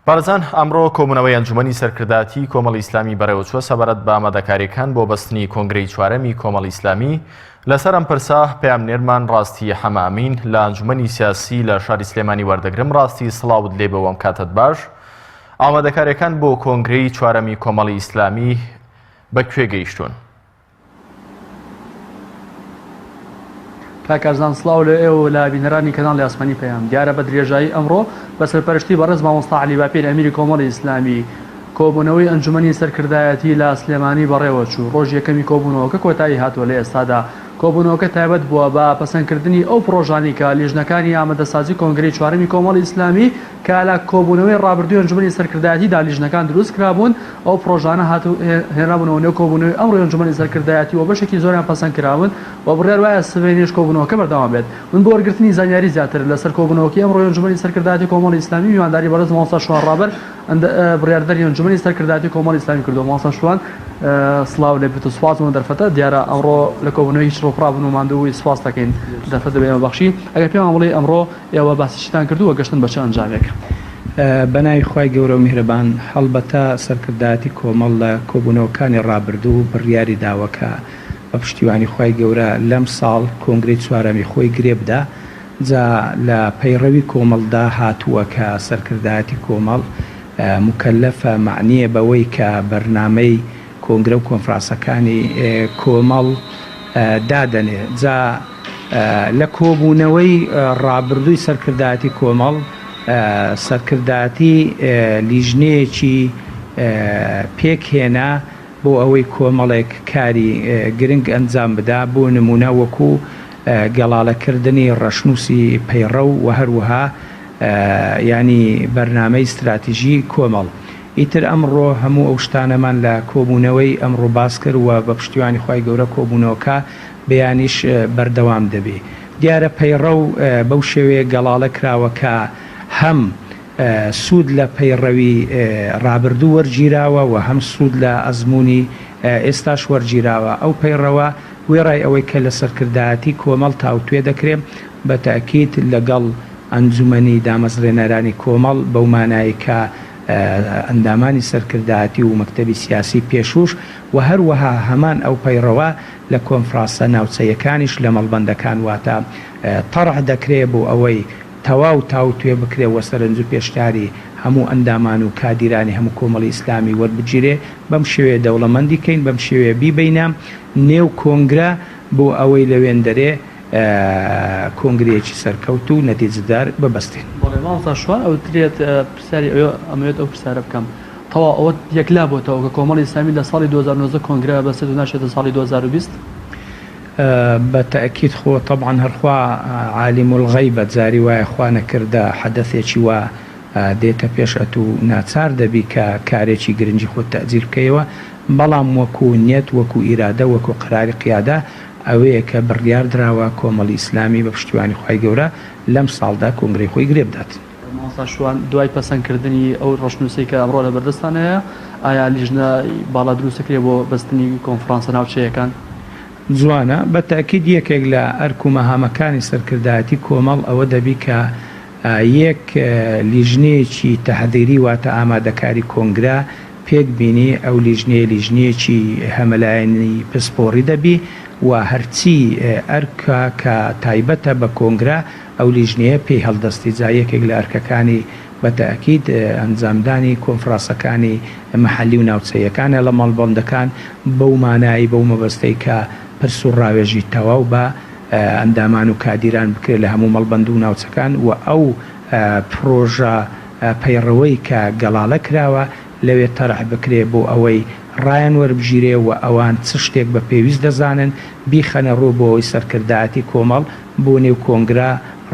بەڕێزان ئەمڕۆ کۆبوونەوەی ئەنجومەنی سەرکردایەتی کۆمەڵی ئیسلامی بەڕێوەچووە سەبارەت بە ئامادەکارییەکان بۆ بەستنی کۆنگرەی چوارەمی کۆمەڵی ئیسلامی لەسەر ئەم پرسە پەیامنێرمان ڕاستی حەمە ئەمین لە ئەنجومەنی سیاسی لە شاری سلێمانی وەردەگرم ڕاستی سڵاوت لێ بێ و ئەم کاتەت باش ئامادەکارییەکان بۆ کۆنگرەی چوارەمی کۆمەڵی ئیسلامی بە کوێ گەیشتوون؟ کاک کارزان سڵاو لە ئێوە و لە بینەرانی کەناڵی ئاسمانی پەیام. دیارە بە درێژایی ئەمڕۆ بە سەرپەرشتی بەڕێز مامۆستا عەلی باپیر ئەمیری کۆمەڵی ئیسلامی کۆبوونەوەی ئەنجومەنی سەرکردایەتی لە سلێمانی بەڕێوەچوو. ڕۆژی یەکەمی کۆبوونەوەکە کۆتایی هاتووە لە ئێستادا کۆبوونەوەکە تایبەت بووە بە پەسەندکردنی ئەو پڕۆژانەی کە لیژنەکانی ئامادەسازی کۆنگرەی چوارەمی کۆمەڵی ئیسلامی کە لە کۆبوونەوەی ڕابردووی ئەنجومەنی سەرکردایەتیدا لیژنەکان دروست کرابوون، ئەو پڕۆژانە هێنرابوونەوە نێو کۆبوونەوەی ئەمڕۆی ئەنجومەنی سەرکردایەتی و بەشێکی زۆریان پەسەند کراون و بڕیار وایە سبەینێش کۆبوونەوەکە بەردەوام بێت. من بۆ وەرگرتنی زانیاری زیاتر لەسەر کۆبوونەوەکەی ئەمڕۆی ئەنجومەنی سەرکردایەتی کۆمەڵی ئیسلامی میوانداری بەڕێز مامۆستا شوان ڕابەر بڕیاردەری ئەنجومەنی سەرکردایەتی کۆمەڵی ئیسلامی کردووە. مامۆستا شوان سڵاو لێ بێت و سوپاس بۆ دەرفەتە. دیارە ئەمڕۆ لە کۆبوونەوەی هیچ ڕووپڕابوون و ماندوو بووی سوپاس دەکەین دەرفەتت بە ئێمە بەخشی. ئەگەر پێمان بڵێی ئەمڕۆ ئێوە باسی چیتان کردووە گەشتن بە چ ئەنجامێک؟ بەناوی خوای گەورەو میهرەبان، هەڵبەتە سەرکردایەتی کۆمەڵ لە کۆبوونەوەکانی ڕابردوو بڕیاری داوە کە بە پشتیوانی خوای گەورە لەم ساڵ کۆنگرەی چوارەمی خۆی گرێ بدا، جا لە پەیڕەوی کۆمەڵدا هاتووە کە سەرکردایەتی کۆمەڵ موکەلەفە، مەعنیە، بەوەی کە بەرنامەی کۆنگرە و کۆنفرانسەکانی کۆمەڵ دادەنێ. جا لە کۆبوونەوەی ڕابردووی سەرکردایەتی کۆمەڵ، سەرکردایەتی لیژنەیەکی پێکهێنا بۆ ئەوەی کۆمەڵێک کاری گرنگ ئەنجام بدا، بۆ نموونە وەکو گەڵاڵەکردنی ڕەشنووسی پەیڕەو و هەروەها یانی بەرنامەی ستراتیژی کۆمەڵ. ئیتر ئەمڕۆ هەموو ئەو شتانەمان لە کۆبوونەوەی ئەمڕۆ باس کرد و بە پشتیوانی خوای گەورە کۆبوونەوەکە بەیانیش بەردەوام دەبێ. دیارە پەیڕەو بەو شێوەیە گەڵاڵە کراوە کە هەم سوود لە پەیڕەوی ڕابردوو وەرگیراوە و هەم سوود لە ئەزموونی ئێستاش وەرگیراوە. ئەو پەیڕەوە وێڕای ئەوەی کە لە سەرکردایەتی کۆمەڵ تاوتوێ دەکرێ، بە تەئکید لەگەڵ ئەنجومەنی دامەزرێنەرانی کۆمەڵ بەو مانایەی کە ئەندامانی سەرکردایەتی و مەکتەبی سیاسی پێشووش و هەروەها هەمان ئەو پەیڕەوە لە کۆنفراسە ناوچەیەکانیش لە مەڵبەندەکان واتە تەڕح دەکرێ بۆ ئەوەی تەواو تاوتوێ بکرێ و سەرنج و پێشنیاری هەموو ئەندامان و کادیرانی هەموو کۆمەڵی ئیسلامی وەربگیرێ بەم شێوەیە دەوڵەمەندی کەین بەم شێوەیە بیبەینە نێو کۆنگرە بۆ ئەوەی لەوێندەرێ کۆنگرەیەکی سەرکەوتوو و نەتیجەدار ببەستین. بەڵێ مامۆستا شوان ئەوترێت پرسیاری ئەوێ ئەمەوێت ئەو پرسیارە بکەم تەواو ئەوە یەکلا بۆتەوە کە کۆمەڵی ئیسلامی لە ساڵی 2019 کۆنگرە ئەبەستێت و ناچێتە ساڵی 2020؟ بە تەئکید خۆ تەبعەن هەر خوا عالم الغیبە جاری وایە خوا نەکردە حەدەثێکی وا دێتە پێش ئەتوو ناچار دەبی کە کارێکی گرنگی خۆت تەئجیل بکەیەوە بەڵام وەکو نیەت وەکو ئیرادە وەکو قەراری قیادە ئەوەیە کە بڕیار دراوە کۆمەڵی ئیسلامی بە پشتیوانی خوای گەورە لەم ساڵدا کۆنگرەی خۆی گرێ بدات. مامۆستا شوان، دوای پەسەندکردنی ئەو ڕەشنووسەی کە ئەمڕۆ لەبەردەستتان هەیە، ئایا لیژنەی باڵا دروست دەکرێت بۆ بەستنی کۆنفرانسە ناوچەیەکان؟ جوانە، بە تەئکید یەکێک لە ئەرک و مەهامەکانی سەرکردایەتی کۆمەڵ ئەوە دەبی کە یەک لیژنەیەکی تەحزیری واتە ئامادەکاری کۆنگرە پێک بینی، ئەو لیژنەیە لیژنەیەکی هەمەلایەنی پسپۆڕی دەبی و هەرچی ئەرکە کە تایبەتە بە کۆنگرە ئەو لیژنەیە پێی هەڵدەستی، جا یەکێک لە ئەرکەکانی بە تەئکید ئەنجامدانی کۆنفراسەکانی مەحەلی و ناوچەییەکانە لە مەڵبەندەکان بەو مانایەی بەو مەبەستەی کە پرس و ڕاوێژی تەواو بە ئەندامان و کادیران بکرێت لە هەموو مەڵبەند و ناوچەکان و ئەو پڕۆژە پەیڕەوەی کە گەڵاڵە کراوە لەوێ تەرح بکرێ بۆ ئەوەی ڕایان وەربگیرێ و ئەوان چ شتێک بە پێویست دەزانن بیخەنە ڕوو بۆ ئەوەی سەرکردایەتی کۆمەڵ بۆ نێو کۆنگرە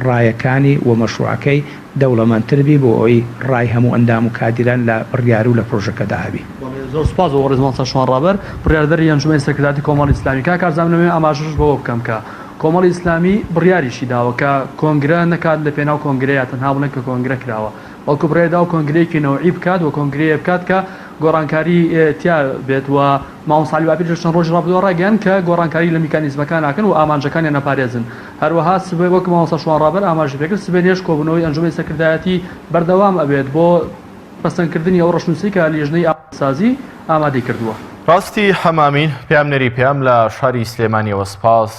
ڕایەکانی و مەشروعەکەی دەوڵەمەندتر بی بۆ ئەوەی ڕای هەموو ئەندام و کادیران لە بڕیار و لە پرۆژەکەدا هەبی. بەڵێ زۆر سوپاس بۆ بەڕێز مامۆستا شوان ڕابەر بڕیاردەری ئەنجومەنی سەرکردایەتی کۆمەڵی ئیسلامی. کاک کارزان من ئەمەوێ ئاماژەش بەوە بکەم کە کۆمەڵی ئیسلامی بڕیاریشی داوە کە کۆنگرە نەکات لە پێناو کۆنگرەیا تەنها بڵێن کە کۆنگرە کراوە بەڵکو بڕیاری داوە کۆنگرەیەکی نەوعی بکات و کۆنگرەیە بکات کە گۆڕانکاری تیا بێت و مامۆستا عەلی باپیریش لە چەند ڕۆژی ڕابردووە ڕایگەیاند کە گۆڕانکاری لە میکانیزمەکان ناکەن و ئامانجەکانیان ئەپارێزن هەروەها سبەی وەک مامۆستا شوان ڕابەر ئاماژەی پێکرد سبەینێش کۆبوونەوەی ئەنجومەنی سەرکردایەتی بەردەوام ئەبێت بۆ. پەسەندکردنی ئەو ڕەشنووسەی کە لیژنەی ئامادەسازی ئامادەی کردووە. ڕاستی حەمامین، پەیامنێری پەیام لە شاری سلێمانیەوە سپاس.